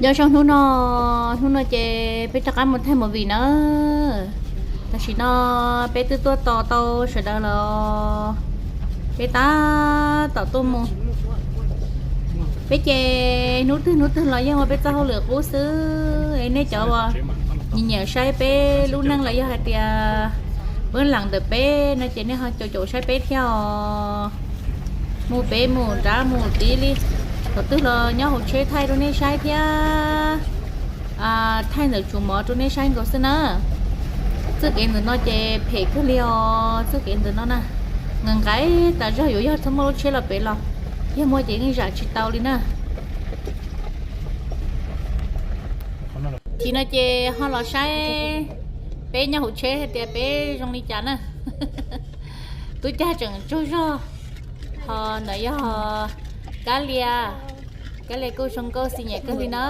Nyob zoo hnub no, hnub no ces peb rov qab mus thaij movie na. Tam sim no peb twb tuaj tos tau sawv daws los, peb tab tom tuaj mus. Peb ces hnub twg hnub twg los yeej ua peb txoj hauj lwm qub xwb. Es nej cov uas nyiam nyiam saib peb lub neej los yog hais tias peb lam ntawm peb no ces nej ho caum caum saib peb thiab os. Mus peb mus nrad mus tid li, thaum twg los nyob hauv tsheb thaij rau nej saib thiab thaij ntawm tsum mov rau nej saib nkaus xwb na. Txoj kev ntawm no ces phem kawg li os, txoj kev ntawm no na, nqaim nqaim tas zog, yuav yog txhob muaj lub tsheb los pem los, yog muaj ces yeej zam tsis tau li na. Tam sim no ces ho los saib peb nyob hauv tsheb hais tias peb zoo li cas na. Tub Cag tseem tsaug zog, ho ntawm yog Kab Lia, Kab Lia kuj zoo nkauj xim nyiam kawg li na.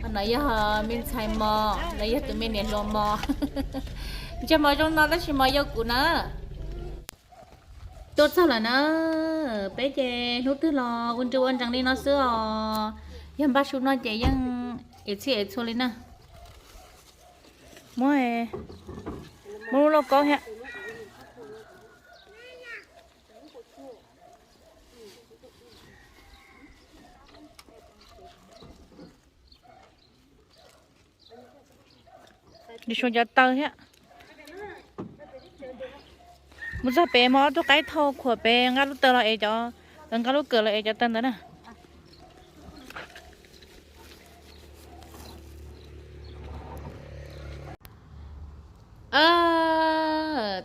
Ho ntawm yog me ntxhais Mos, ntawm yog tus me niam hluas Mos. Ntsej muag zoo no tab sis Mos yau kuv na. Tuaj txog lawm na, peb ces hnub twg los ua nrws ua nrees li no xwb os. Yog npaj su no ces yeej ev txhij ev txhua li na. Muab, muab lub lauj kaub thiab. Nws suav cov taw thiab. Mus txog pem mas ob tug qaib thau khuam pem, nqa lub taw los ev cov, nqa lub kawm los ev cov taw ntawd na.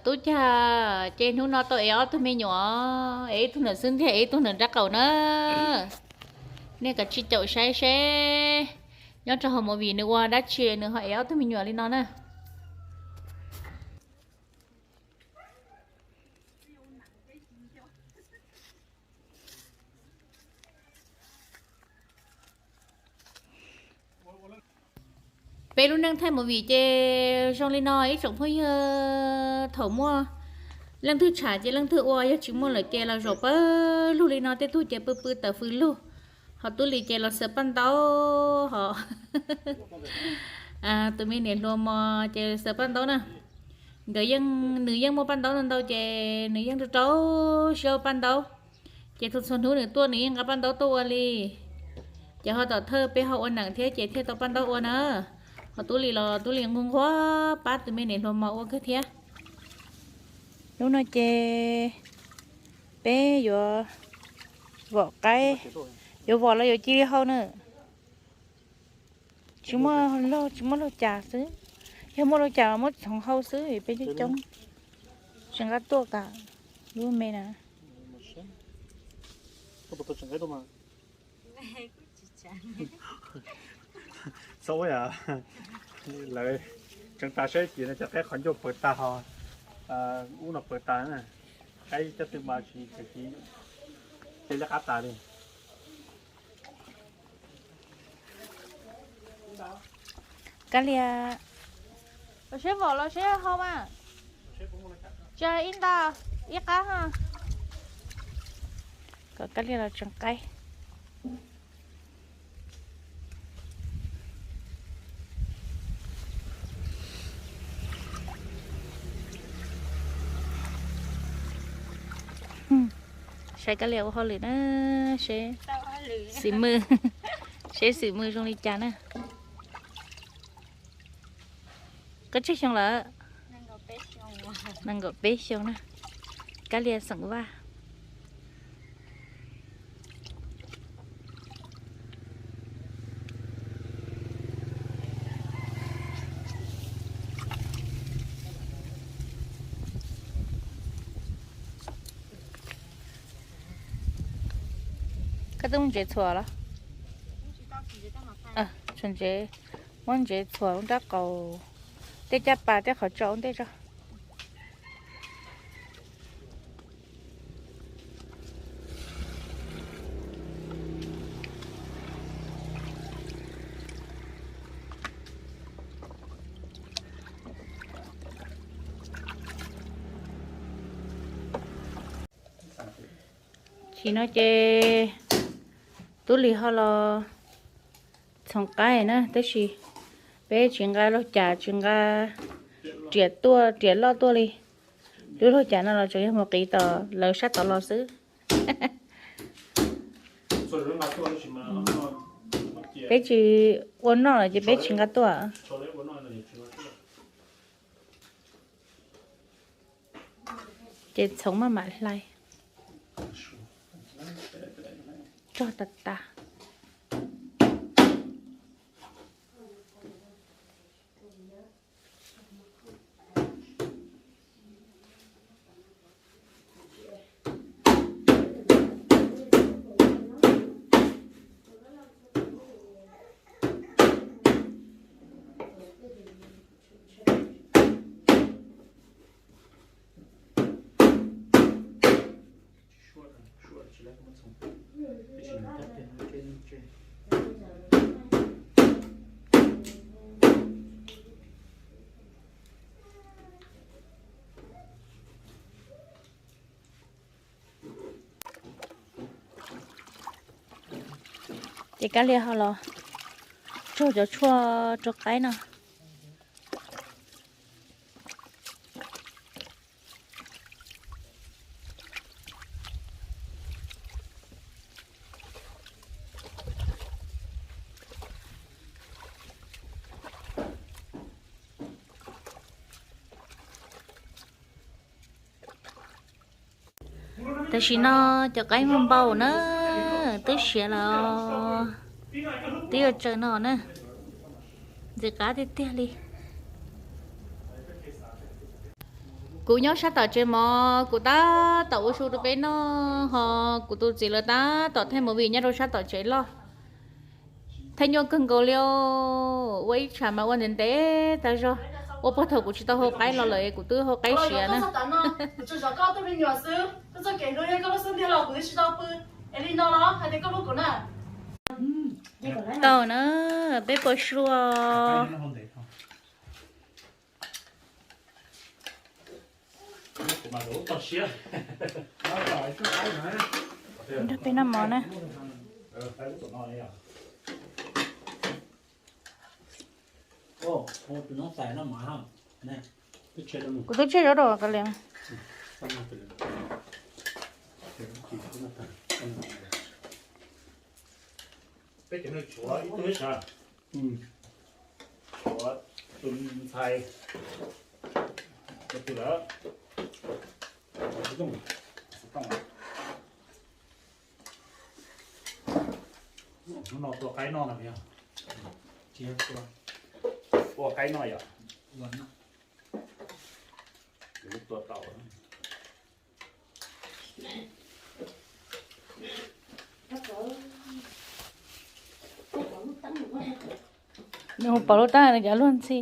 Tub Cag ces hnub no tau ev ob tug me nyuam, ev ib tug ntawm xub ntiag, ev ib tug ntawm nraub qaum na. Nej kav tsij caum saib seb nyob rau hauv movie nws ua dab tsi nws ho ev ob tug me nyuam li no na. Peb lub neej thaij movie ces zoo li no ib tsoom phooj ywg, thaum muaj leej twg tsham ces leej twg ua, yog tsis muaj lawm ces los zaum pawg lug li no, tej tug ces pw pw tawm fws lug, ho Tub Lis ces los xaws paj ntaub, ho tus me niam hluas Mos ces xaws paj ntaub na. Nkawd yeej, nws yeej muaj paj ntaub ntau ntau ces nws yeej rau rau siab ua paj ntaub. Ces txhua txhua hnub nws tuaj nws yeej nqa paj ntaub tuaj ua li. Ces ho tom thawj peb ho ua neem thiab ces thiaj tau paj ntaub ua na. Ho Tub Lis los Tub Lis nquag nquag pab tus me niam hluas Mos ua kawg thiab. Hnub no ces peb yuav vom qaib, yuav vom los yuav cia li hau na. Tsis muaj laug, tsis muaj laug cas xwb. Yog muaj laug cas mas muab txhoov hau xwb, peb coob coob. Tsis nqa tuaj kam lub me na. Txhob ua, lawv tseev tas saib ces no cov qaib qhov ncauj pawv tas ho, ub no pawv tas na. Qaib cov twg mas tsis, tsis, tsis liab qab tas li. Kab Lia, los seb vom los seb hau mas. Tsa ib nta, ib qab ha. Kom Kab Lia los tseev qaib. Saib Kab Lia ua hauj lwm na, seb xim mwm, seb xim mwm zoo li cas na. Koj tsawg xyoo lawm? Nees nkaum peb xyoo na. Kab Lia xeem Vaj. Koj twb muab ntsev txhuam los? Txhuam ntsev, muab ntsev txhuam lub nrab qaum, tej caj pas tej qhov tso ua ntej tso. Tam sim no ces Tub Lis ho los Txhoov qaib na, tab sis peb tsis nqa lauj kaub, tsis nqa riam tuaj, riam loj tuaj li. Lub lauj kaub no los tseem yog mus qiv tom lawv sab tod los xwb. Peb tsis ua noj lawm ces peb tsis nqa tuaj. Ces txhoov maj mam hlais, rog tas tas. Ces kab lias ho los tsuag cov tshuaj rau qaib no. Tam sim no cov qaib muaj npaum na, twb siav los twb yuav tsaws no na, ntxim qab tiag tiag li. Kuv nyob sab tom tsev mov, kuv tab tom ua su rau peb noj, ho kuv tus txiv lawv tab tom thaij movie nyob rau sab tom tsev loj. Thaij nyuaj kawg nkaus li, ua ib tsam mas ua ntev ntev tas zog, ua puag thaum kuv tsis tau hau qaib los lawm kuv twb hau qaib siav na. Tau na, peb puas sua. Nrog peb noj mov na. Kuv twb tseg zaub rau qab lias. Peb cov neeg tshuav ib tug ib sab, tshuav tus ntxhais, tus lawm, hnub no tua qaib noj no yog, tua qaib noj yom, tua tau. Nws hu pom lub tab nws cov luag ntxhi.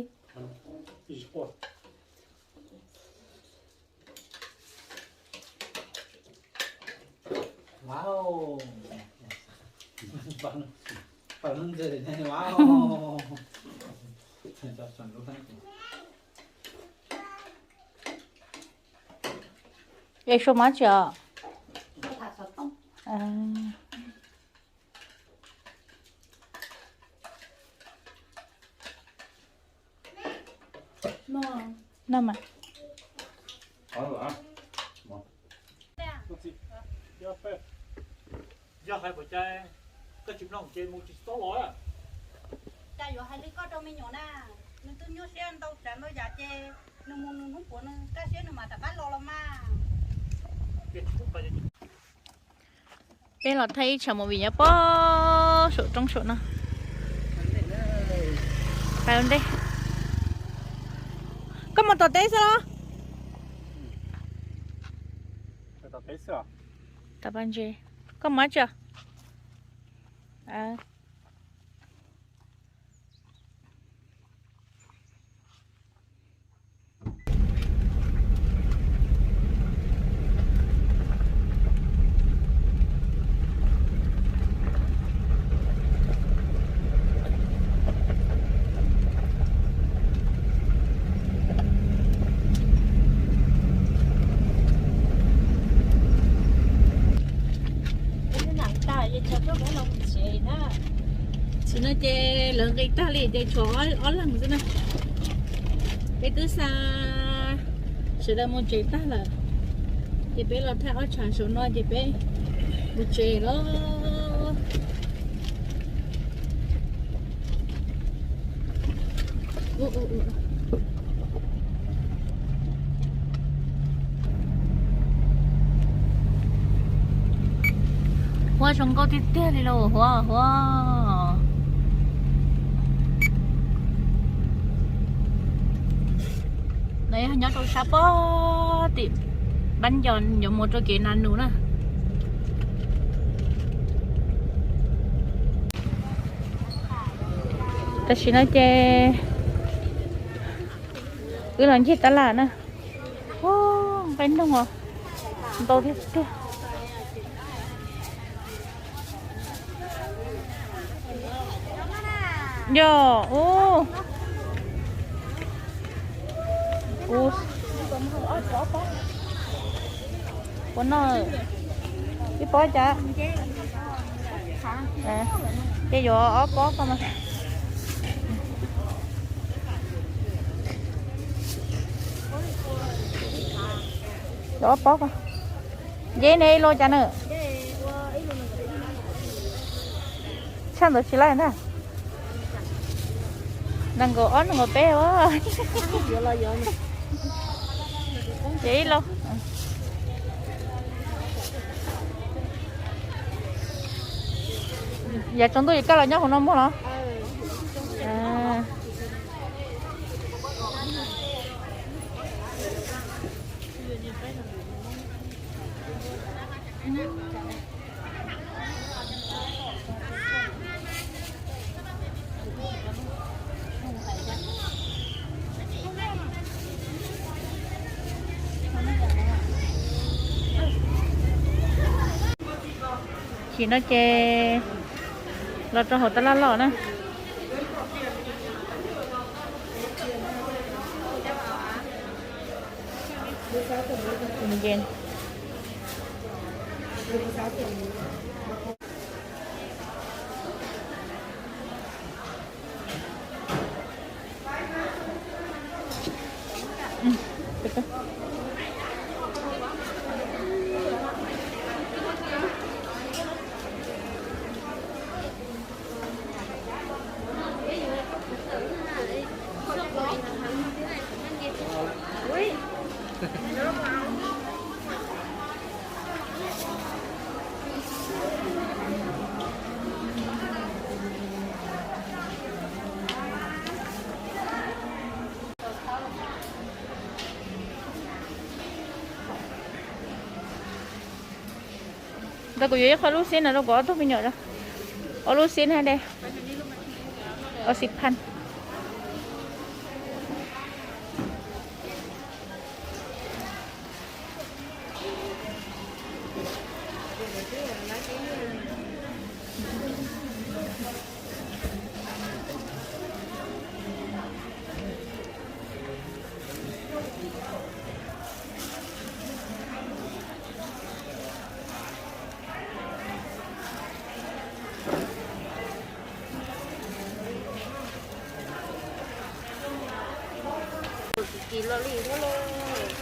Es sua mov tsi os? Noj mas. Yog hais puas cai, koj tsis mloog ces mus tsis tau los. Cas yuav hais li koj rau me nyuam na, nws twb nyuaj siab ntau tsav ntau yam ces nws mus nws hnub puav nws kaj siab nws mam rov qab los los mas. Peb los thaij ib tsam movie nyob pob saum roob saum no. Pais ua ntej. Koj mus tom teb xwb los? Tom paj ntses. Koj mus dab tsi? Tab sis tas ces tsam tuaj peb los mus tsev na. Tam sim no ces lawv nqis tag li ces tshuav ob leeg xwb na. Peb twb xa sawv daws mus tsev tag lawm, ces peb los thaij ob tshav saum no ces peb mus tsev lawm. Huab zoo nkauj tiag tiag li lauj, Huab, Huab. No yog nyob rau sab pob tim Npab Nco yuav mus rau kev Na Nus na. Tam sim no ces wb los ncig tab laj na. Nqaij noog os, ntau tiag tiag. Yog, ub, kuv, kuv noj ib pob cas, ces yuav ob pob ko mas. Yuav ob pob ko. Nce ne ib lub cas na? Tshaj ntawd tsis laij ntag. Nees nkaum ob nees nkaum peb ua. Ces ib lub. Yav tsaus ntuj ces koj los nyob hauv no muag los? Tam sim no ces los rau hauv tab laj loj na. Ntawd kuv yuav ib qho lub xib no rau kuv ob tug me nyuam, ob lub xib na de, ob xib phaj.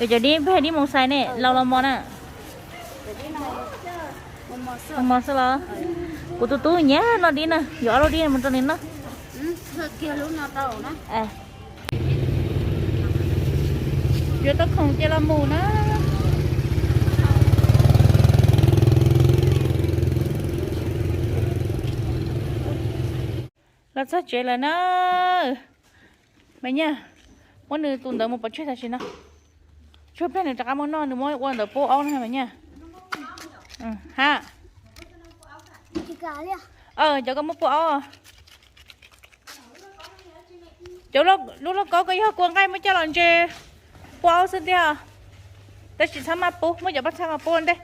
Cov dib peb dib mus xais ne, laus los mos na. Mos xwb los? Kuv tus tub nyiam noj dib na, yuav ob lub dib mus rau nws noj. Yuav tau khoom ces los mus na. Los txog tsev lawm na. Me nyuam, muab nws tus ntawd mus pov tseg tam sim no. Tshuav pliag nws rov qab muab noj, nws muab ua ntawm pub aub na me nyuam. Ha. Cov koj muab pub aub. Cov lub lauj kaub koj yog kua nqaij muab coj los ntse pub aub xwb tiag. Tab sis txhob maj pub, muab cov pob txha no pub ua ntej.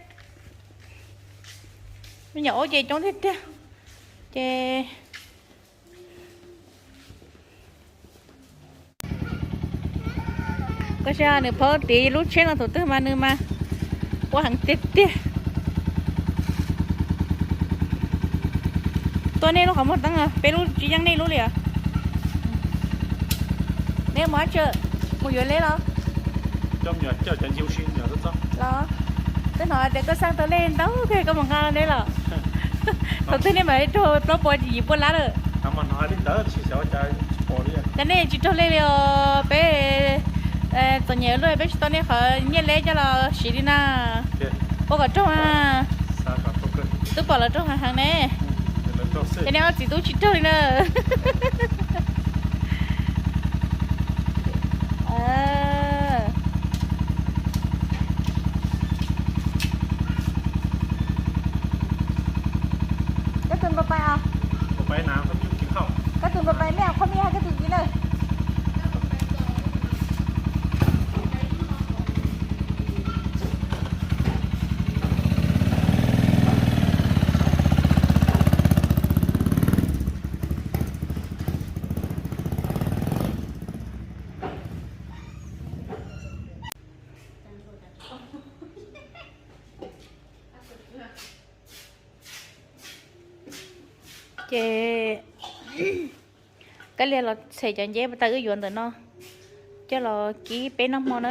Me nyuam aub ces coob tiag tiag. Ces koj saib nws phaub tid lub tsheb no thaum twg mas nws mas ua heev tiag tiag. Tua nej lub qhov muag teeb, peb lub tsis yeej nej lub li os. Neb mus dab tsi? Mus yuav leb los? Los, twb hnov tias koj xaj tau lej ntau kawg, koj mus nqa neb los. Thaum twg nej mam li raug plaub puas yim puas lab lawm? Cas nej tsis raug lej li os? Peb txom nyem luaj, peb tsis tau nej qhov nyiaj leb coj los siv li na. Ua kom raug na. Twb pom lawv raug heev heev ne. Ces nej ob txiv tub tsis raug li na. Koj tus nkaus pais os. Koj tus nkaus pais mej, qhov mej hais koj tus kiv na. Ces Kab Lia los txhem cov nceb tas wb yuav ntawm no coj los kib peb noj hmo na.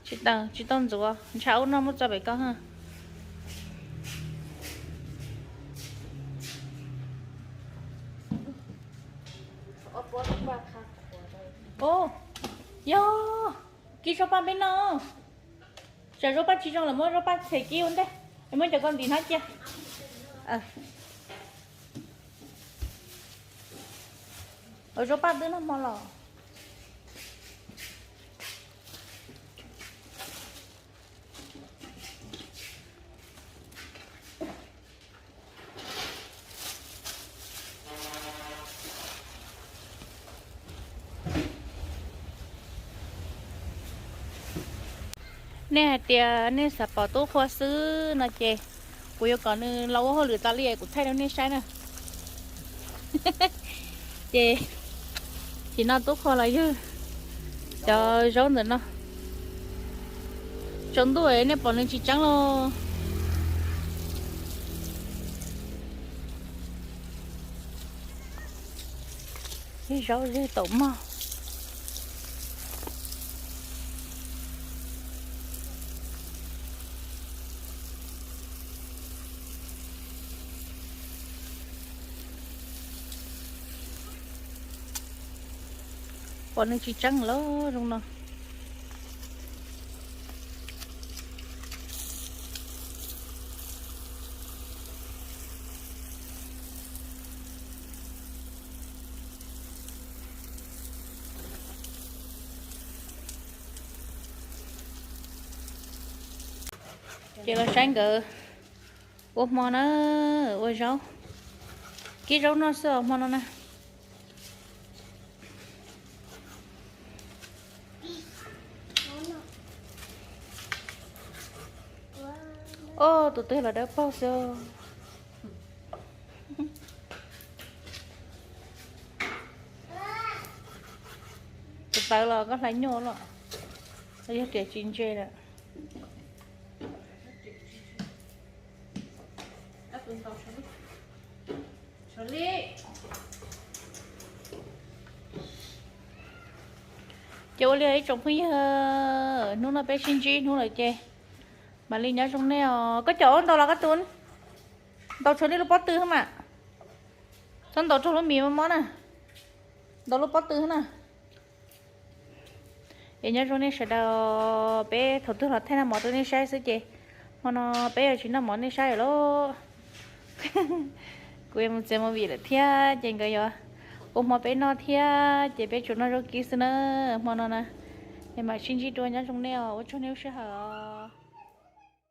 Tsis tau ntxuav, ntshai ub noj muab txo pem ko. Yog kib zaub paj peb noj. Tsam zaub paj tsis zoo lawm muab zaub paj txhem kib ua ntej, muab cov ko ntim hnab cia. Ua zaub paj twb noj hmo los. Nej hais tias nej xav pom tub qhua xwb no ces kuv yuav kom nws los ua hauj lwm tas li kuv thaij rau nej saib na. Ces nim no tub qhua los yog cov zaub ntawm no. Tsaus ntuj nej pom nws tsis tseeb los. Ib zaub zeb taum mog. Pom nws tsis tseeb lawm zoo no. Ces los saib nkawd ua hmo na, ua zaub, kib zaub noj xwb os hmo no na. Ob, tus twg los dawb paug xwb. Tus tawv los koj hlais nyuaj los, yog riam tsis ntse lawm. Ces ua li ib tsoom phooj ywg, hnub no peb sib ntsib hnub lawm ces mam li nyob zoo nej os. Koj cov ntau los koj tus, ntaus tshuav nej lub pob tw mas, txhob ntaus raug lub mis mob na, ntaus lub pob tw na. Es nyob zoo nej sawv daws, peb thaum twg los thaij noj mov rau nej saib xwb ces hmo no peb yuav tsis noj mov nej saib lawm lauj. Kuv yuav mus txiav movie lawm thiab ces nkawd yuav ua hmo peb noj thiab ces peb tsuas noj zaub kib xwb na hmo no na. Es mam sib ntsib dua, nyob zoo nej os, ua tsaug nej lub sij hawm os.